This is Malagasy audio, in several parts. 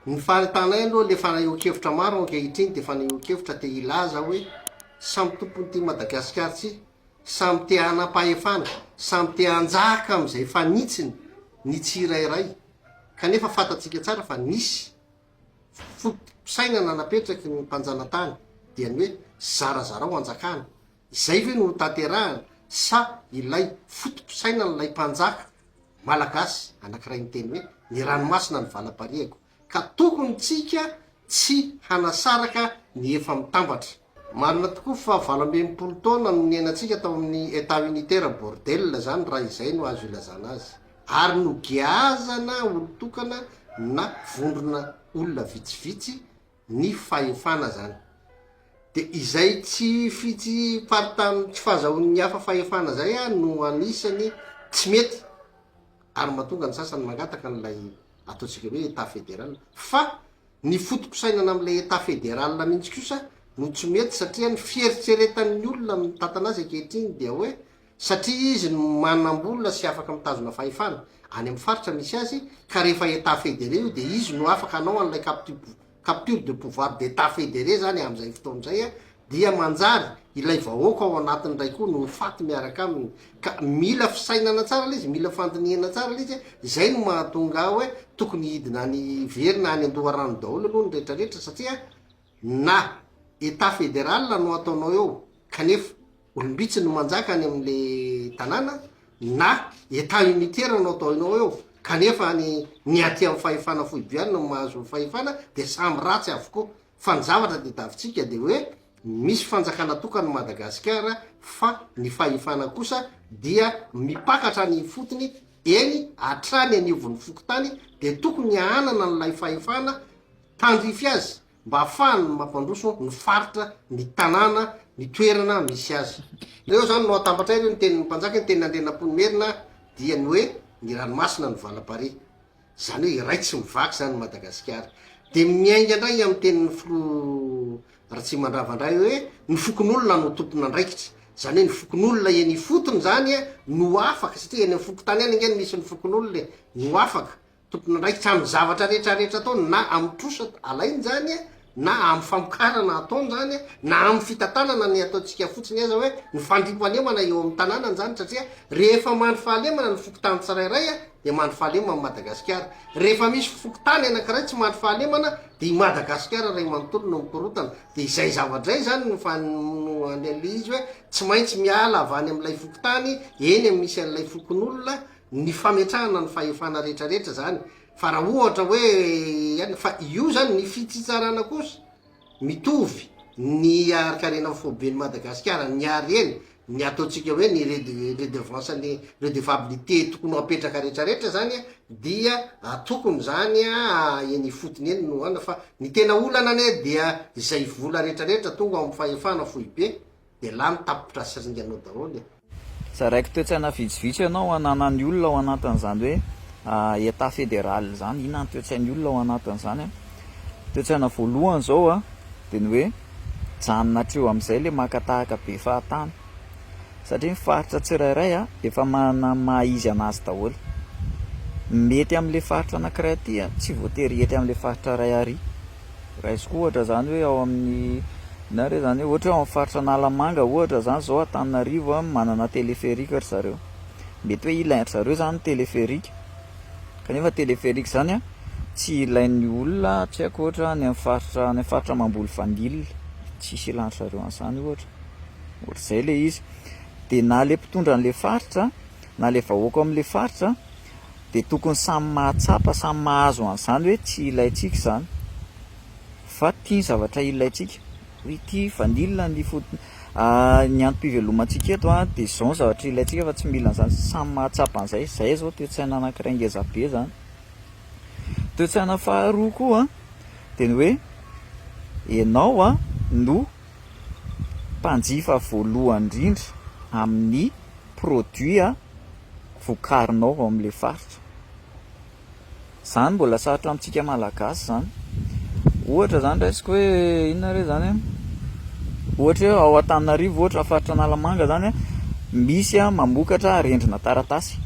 Ny fahitanay aloha le fanehoan-kevitra maro ankehitriny dia fanehoan-kevitra te hilaza hoe samy tompon'ity Madagasikara ity, samy te hanam-pahefana, samy te hanjaka amin'izay fanitsiny ny tsirairay kanefa fantatsika tsara fa nisy foto-pisainana napetraky ny mpanjanatany dia ny hoe zarazarao hanjakana. Izay ve no hotanterahana sa ilay foto-pisainan'ilay mpanjaka Malagasy anankiray niteny hoe ny ranomasina no valam-parihako ka tokony tsika tsy hanasaraka ny efa mitambatra. Marina tokoa fa 68 taona no niainantsika tao amin'ny Etat unitaire bordel zany raha izay no azo ilazana azy. Ary nogeazana olon-tokana na vondrona olona vitsivitsy ny fahefana zany. De izay tsy fitsiparitany tsy fahazahoan'ny hafa fahefana zay no anisany tsy mety ary mahatonga ny sasany mangataka an'ilay ataontsika hoe Etat fédéral. Fa ny foto-pisainana amin'ilay Etat fédéral mihitsy kosa no tsy mety satria ny fieritreretan'ny olona mitantana azy ankehitriny dia hoe satria izy no manam-bola sy afaka mitazona fahefana any amin'ny faritra misy azy ka rehefa Etat fédéré io dia izy no afaka hanao an'ilay capture de pouvoir d'Etat fédéré zany amin'izay fotoana izay dia manjary ilay vahoaka ao anatiny indray koa no ho faty miaraka aminy ka mila fisainana tsara ilay izy, mila fandinihana tsara ilay izy, izay no mahatonga ahy hoe tokony hidina any hiverina any an-doharano daholo aloha ny rehetra rehetra satria na Etat fédéral no ataonao eo kanefa olom-bitsy no manjaka any amin'le tanàna na Etat unitaire no ataonao eo kanefa any ny aty amin'ny fahefana foibe any no mahazo fahefana dia samy ratsy avokoa Fa ny zavatra tediavintsika dia hoe misy fanjakana tokana Madagasikara fa ny fahefana kosa dia mipaka hatrany ifotony eny hatrany anivon'ny fokontany dia tokony hanana an'ilay fahefana tandrify azy mba ahafahany mampandroso ny faritra, ny tanàna, ny toerana misy azy. Ireo zany no atambatray ireo ny tenin'ny mpanjaka, ny tenin'Andrianampoinimerina dia ny hoe ny ranomasina no valaparihy. Izany hoe iray tsy mivaky izany Madagasikara. Dia miainga indray amin'ny tenin'ny filoha Ratsimandrava indray hoe ny fokonolona no tompon'andraikitra. Izany hoe ny fokonolona eny ifotony izany no afaka, satria eny amin'ny fokontany any ange no misy ny fokonolona e, no afaka tompon'andraikitra amin'ny zavatra rehetra rehetra ataony na amin'ny trosa alainy izany na amin'ny famokarana ataony izany na amin'ny fitantanana ny ataontsika fotsiny aza hoe ny fandriampahalemana eo amin'ny tanànany izany satria rehefa mandry fahalemana ny fokontany tsirairay dia mandry fahalemana Madagasikara. Rehefa misy fokontany anankiray tsy mandry fahalemana dia i Madagasikara iray manontolo no mikorontana. Dia izay zavatra izay izany no fa no an'ilay izy hoe tsy maintsy miala avy any amin'ilay fokontany eny amin'ny misy an'ilay fokonolona ny fametrahana ny fahefana rehetrarehetra izany. Fa raha ohatra hoe ihany fa io zany ny fitsitsarana kosa mitovy ny harikarena foiben'i Madagasikara, ny harena, ny ataontsika hoe ny redevance ny redevabilité tokony ho apetraka rehetrarehetra zany dia tokony zany eny ifotony eny no ana fa ny tena olana anie dia izay vola rehetrarehetra tonga ao amin'ny fahefana foibe dia lany tapitra sy ringana ao daholo e. Zaraiko toe-tsaina vitsivitsy ianao ananan'ny olona ao anatin'izany hoe Etat fédéral izany, inona ny toe-tsain'ny olona ao anatin'izany an? Toe-tsaina voalohany izao an, dia ny hoe mijanona hatreo amin'izay ilay maka tahaka be fahatany, satria ny faritra tsirairay an, efa manana ny maha izy an'azy daholo, mety amin'ilay faritra anankiray aty an, tsy voatery hety amin'ilay faritra iray ary. Raisiko ohatra izany hoe ao amin'ny inona re izany hoe ohatra hoe ao amin'ny faritra Analamanga ohatra izany izao Antananarivo an, manana téléphérique ry zareo. Mety hoe ilain-dry zareo izany ny téléphérique kanefa téléphérique izany an tsy ilain'ny olona tsy haiko ohatra any amin'ny faritra any amin'ny faritra mamboly vanille, tsisy ilan-dry zareo an'izany ohatra. Ohatr'izay ilay izy. Dia na ilay mpitondra an'ilay faritra na ilay vahoaka ao amin'ilay faritra dia tokony samy mahatsapa, samy mahazo an'izany hoe tsy ilaintsika izany fa ity ny zavatra ilaintsika, hoe ity vanille ny fot- ny antom-pivelomantsika eto an, dia izao ny zavatra ilaintsika fa tsy mila an'izany, samy mahatsapa an'izay, izay izao toe-tsaina anankiray ngeza be izany. Toe-tsaina faharoa koa dia ny hoe ianao an no mpanjifa voalohany indrindra amin'ny produit vokarinao ao amin'ilay faritra. Izany mbola sarotra amintsika Malagasy izany. Ohatra izany raisiko hoe inona re izany an? Ohatra hoe ao Antananarivo ohatra faritra Analamanga izany an, misy mamokatra arendrina taratasy.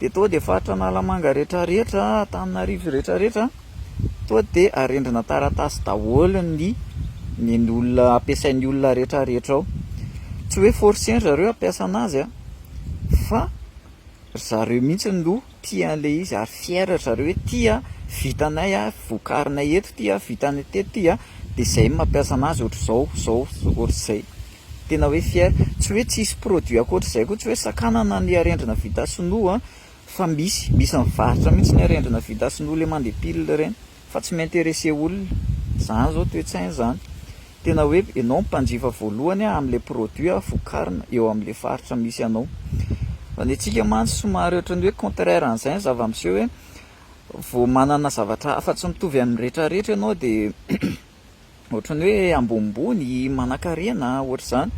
Dia tonga dia faritra Analamanga rehetra rehetra, Antananarivo rehetra rehetra. toa dia arendrina taratasy daholo ny ny olona ampiasain'ny olona rehetra rehetra ao. Tsy hoe forcer-ndry zareo hampiasa anazy an, fa ry zareo mihitsy no tia an'ilay izy ary fier ry zareo hoe ity an vitanay an, vokarinay eto ity an, vitanay teto ity an, dia izay no mampiasa anazy ohatr'izao, izao, ohatr'izay. Tena hoe fier. Tsy hoe tsisy produit ankoatr'izay koa, tsy hoe sakanana ny arendrina vita sinoa an, fa misy, misy mivarotra mihitsy ny arendrina vita sinoa le mandeha pile ireny fa tsy mi-interesser olona, zany zao toe-tsaina zany, tena hoe enao mpanjifa voalohany amle produit vokarina eo amle faritra misy anao, fa ny antsika mantsy somary ohatran'ny hoe contraire an'izay ny zava-miseho hoe vao manana zavatra hafa tsy mitovy amin'ny retraretra ianao de Ohatran'ny hoe ambonimbony, manankarena, ohatr'izany.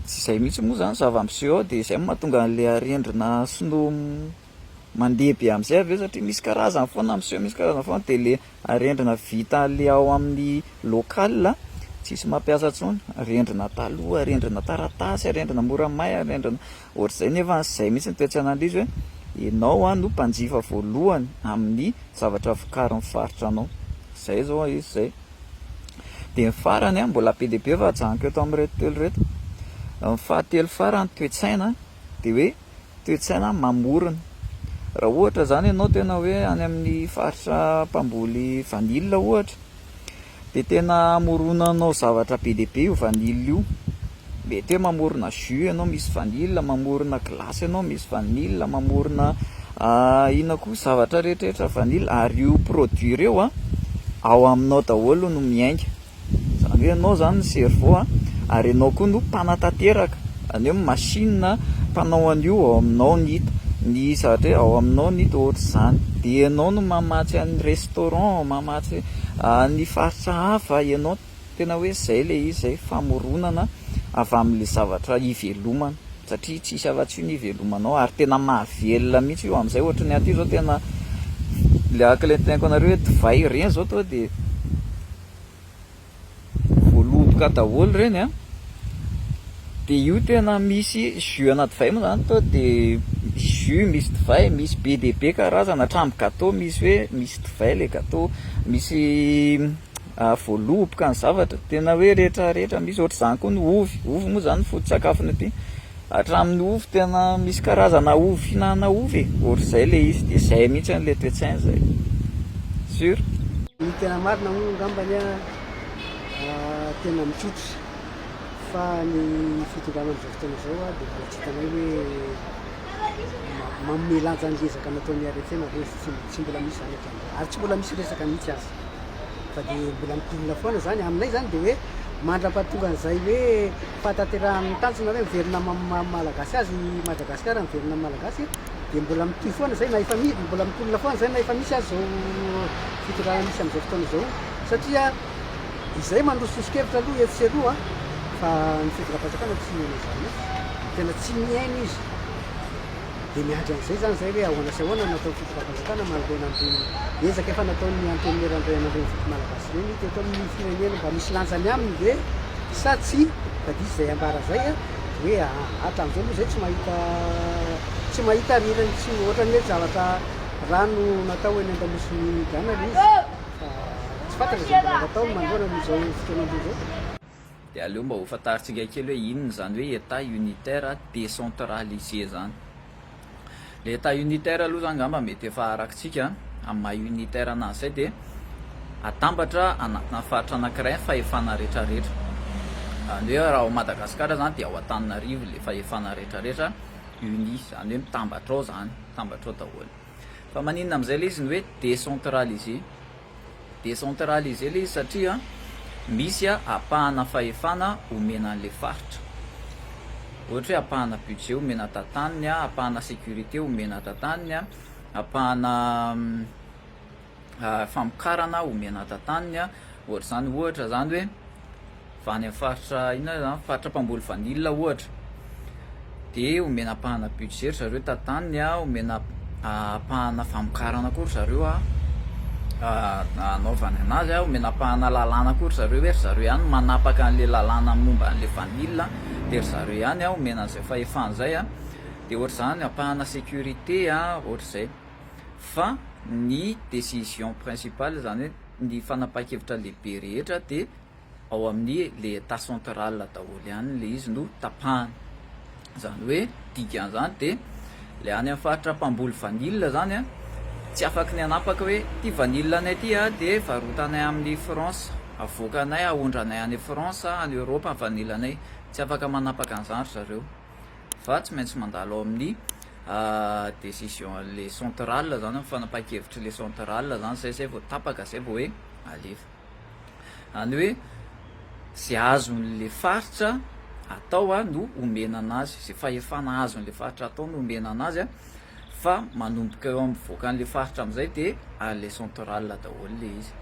Tsy izay mihitsy moa izany zava-miseho ao dia izay no mahatonga an'ilay arendrina sinoa mandeha be amin'izay avy eo satria misy karazany foana miseho, misy karazany foana dia ilay arendrina vita ilay ao amin'ny local tsisy mampiasa intsony. Arendrina taloha, arendrina taratasy, arendrina mora may, arendrina ohatr'izay nefa izay mihitsy ny toe-tsainan'ilay izy hoe ianao no mpanjifa voalohany amin'ny zavatra vokarin'ny faritra anao. Zay zao izy zay. Dia ny farany an, mbola be dia be fa ajanoko eto amin'ireto telo ireto. Ny fahatelo farany toe-tsaina dia hoe toe-tsaina mamorona. Raha ohatra zany ianao tena hoe any amin'ny faritra mpamboly vanille ohatra, dia tena hamoronanao zavatra be dia be io vanille io. Mety hoe mamorona jus ianao misy vanille, mamorona glace ianao misy vanille, mamorona inona koa zavatra rehetrarehetra vanille ary io produit ireo an ao aminao daholo no miainga. Izany hoe ianao izany ny cerveau an, ary ianao koa no mpanatanteraka, izany hoe machine mpanao an'io ao aminao ny hita, ny zavatra hoe ao aminao ny hita ohatr'izany. Dia ianao no mamatsy an'ny restaurant, mamatsy ny faritra hafa, ianao. Tena hoe zay le izy zay, famoronana avy amle zavatra ivelomana satria tsisy afa-tsy io ny ivelomanao ary tena mahavelona mihitsy io amzay ohatry ny aty zao tena le araka le teneniko anareo hoe divay ireny zao tonga de voaloboka daholo ireny an, de io tena misy jus ana divay moa zany tonga de jus misy divay misy be dia be karazana hatramin'ny gateau misy hoe misy divay le gateau misy Voaloboka ny zavatra, tena hoe rehetra rehetra misy, ohatr'izany koa ny ovy, ovy moa zany foto-tsakafony aty, hatramin'ny ovy tena misy karazana ovy fihinanana ovy e, ohatr'izay le izy, de zay mihitsy le toe-tsaina zay, sur. Ny tena marina moa angambany an, tena mitrotra fa ny fitondrana amin'izao fotoana izao dia mbola tsy hitanay hoe manome lanja ny ezaka nataon'ny RFM ve izy, tsy mbola misy izany hatramin'izao ary tsy mbola misy resaka mihitsy aza. Fa dia mbola mitolona foana izany. Aminay izany dia hoe mandra-pahatonga an'izay hoe fahatanterahan'ny tanjona hoe miverina amin'ny maha Malagasy azy i Madagasikara, miverina amin'ny Malagasy dia mbola mitohy foana izay na efa mi- mbola mitolona foana izay na efa misy aza izao fitondrana misy amin'izao fotoana izao satria izay mandroso soso-kevitra aloha etsy sy eroa fa ny fitondram-panjakana tsy mihaino an'izany mihitsy, tena tsy mihaino izy. Dia miandry an'izay izany izay hoe ahoana sy ahoana no ataon'ny fitondram-panjakana manoloana an'ireny ezaka efa nataon'ny Antenimieran'ny Ray aman-dRenivohitra Malagasy ireny teto amin'ny firenena. Mba misy lanjany aminy ve sa tsia? Fa diso izay ambara izay a, hoe hatramin'izao aloha izay tsy mahita tsy mahita rirany, tsy ohatran'ny hoe zavatra rano natao eny an-damosin'ny gana ilay izy fa tsy fantatra izay mbola ho atao manoloana an'izao fotoana izao. Dia aleo mba ho fantarintsika kely hoe inona izany hoe Etat unitaire décentralisé izany. Ilay Etat unitaire aloha izany angamba mety efa arakitsika amin'ny maha unitaire anazy izay dia atambatra anatina faritra anankiray ny fahefana rehetrarehetra. Izany hoe raha ao Madagasikara izany dia ao Antananarivo ilay fahefana rehetrarehetra uni, izany hoe mitambatra ao izany, mitambatra ao daholo. Fa maninona amin'izay ilay izy no hoe décentralisé? Décentralisé ilay izy satria misy ampahana fahefana omena an'ilay faritra. Ohatra hoe ampahana budget omena tantaniny, ampahana sécurité omena tantaniny, ampahana famokarana omena tantaniny, ohatr'izany. Ohatra zany hoe Avy any amin'ny faritra inona zany, faritra mpamboly vanille ohatra, de omena ampahana budget ry zareo tantaniny a, omena ampahana famokarana koa ry zareo a, anaovany anazy a, omena ampahana lalàna koa ry zareo hoe ry zareo ihany no manapaka an'le lalàna momba an'le vanille de ry zareo ihany a omena an'izay fahefana zay a, de ohatr'izany ampahana sécurité a, ohatr'izay fa. ny décision principale, zany hoe ny fanapahan-kevitra lehibe rehetra de ao amin'ny le état central daholo ihany le izy no tapahana. Zany hoe dikan'izany de le any amin'ny faritra mpamboly vanille zany a, tsy afaky ny hanapaka hoe ty vanille anay ty a de varotanay amin'ny France, avoakanay, aondranay any France, any Europe ny vanille anay. Tsy afaka manapaka an'izany ry zareo fa tsy maintsy mandalo ao amin'ny décision le central zany, fanapahan-kevitry le central zany zay, zay vao tapaka, zay vao hoe alefa. Zany hoe zay azon'le faritra atao a no omena anazy, zay fahefana azon'le faritra atao no omena anazy a, fa manomboka eo amin'ny voakan'le faritra am'izay de an'le central daholo le izy.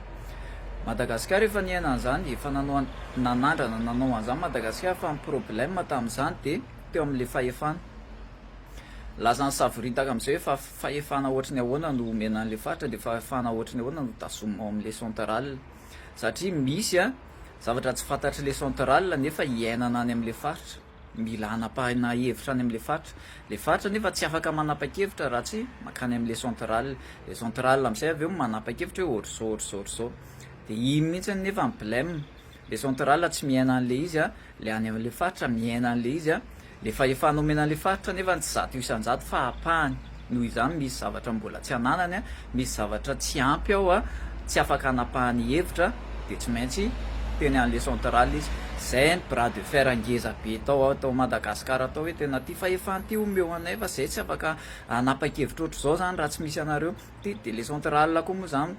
Madagasikara efa niaina an'izany, efa nanao, nanandrana nanao an'izany Madagasikara, fa ny problème tamin'izany de teo amin'le fahefana. Lasa nisavoritaka am'izay hoe fa fahefana ohatry ny ahoana no omena an'le faritra, de fahefana ohatry ny ahoana no tazomina ao amin'le central, satria misy a zavatra tsy fantatry le central nefa iainana any amin'le faritra, mila hanapahana hevitra any amin'le faritra. Le faritra nefa tsy afaka manapa-kevitra raha tsy mankany amin'le central. Le central am'izay avy eo manapa-kevitra hoe ohatr'izao, ohatr'izao, ohatr'izao. De iny mihitsy nefa ny blème, le central tsy miaina an'le izy a, le any amin'le faritra miaina an'le izy a, le fahefana omena an'le faritra nefa tsy 100% fa ampahany. Noho izany misy zavatra mbola tsy ananany a, misy zavatra tsy ampy ao a, tsy afaka hanapahany hevitra, de tsy maintsy teny an'le central izy. Zay ny bras de fer ngeza be tao tao Madagasikara tao hoe tena ty fahefana ty omeo anay fa zay tsy afaka hanapa-kevitra ohatr'izao zany raha tsy misy anareo ty. De le central koa moa zany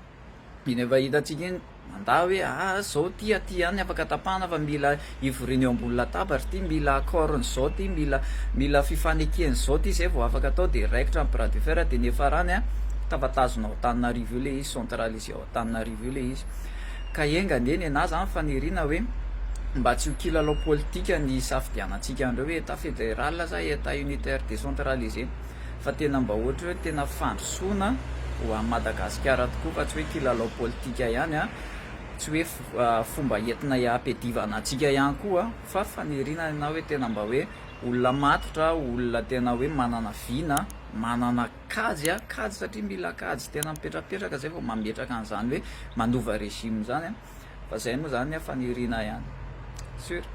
iny efa hitantsika iny mandà hoe ah zao ty aty ihany afaka tapahana fa mila ivoriana eo ambony latabatra ty, mila accord-n'izao ty, mila fifaneken'izao ty zay vao afaka atao. De raikitra ny bras de fer, de niafarany a tafatazona ao Antananarivo io le izy, centralisé ao Antananarivo io le izy. Ka enga anie ny anahy zany faniriana hoe mba tsy ho kilalao politika ny safidianantsika an'ireo hoe état fédéral sa état unitaire décentralisé, fa tena mba ohatra hoe tena fandrosoana ho an'i Madagasikara tokoa, fa tsy hoe kilalao politika ihany a, tsy hoe fomba entina hampiadivana antsika ihany koa, fa faniriana ny anahy hoe tena mba hoe olona matotra, olona tena hoe manana vina, manana kajy a, kajy satria mila kajy tena mipetrapetraka zay vao mametraka an'izany hoe manova régime zany a, fa zay moa zany faniriana ihany sûr.